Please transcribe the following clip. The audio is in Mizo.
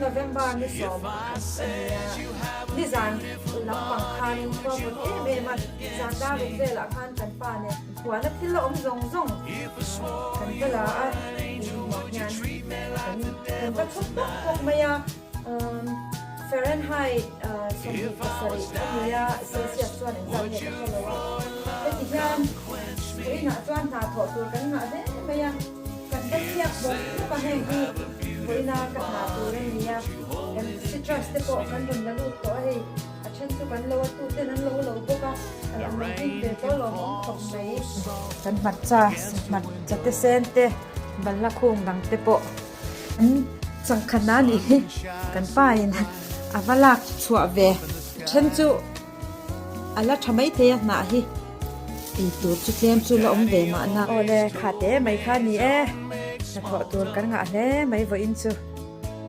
November ni 11 a ni a, nizan lampang khanin khua vawt em em a, zan dar ruk velah khan kan pa nen huana thil a awm zawng zawng kan va la a, inhmuh hian kan kan va chhawk pawk pawk mai a, Fahrenheit 27 a ni a, Celsius chuan engzat nge ka hre lo a, heti hian vawiinah chuan hna thawh tur kan ngah hle mai a. Kan va chhiak bawk bawk a, heng hi vawiina ka hna tur a ni a, kan citrus te pawh kan rawn la lut tawh a hei, a then chu kan lo a tu ten an lo lo bawk a, a lo awm bik ve tawh lo awm khawp mai. Kan hmarcha hmarcha te sen te balhla khung dang te pawh an changkhan a nih hi kan pa in a va lak chhuah ve, a then chu. A la tha maithei a hnah hi ei tur chu tlem chu la awm ve mahna. Awle kha te mai kha ni e, hnathawh tur kan ngah hle mai vawiin chu.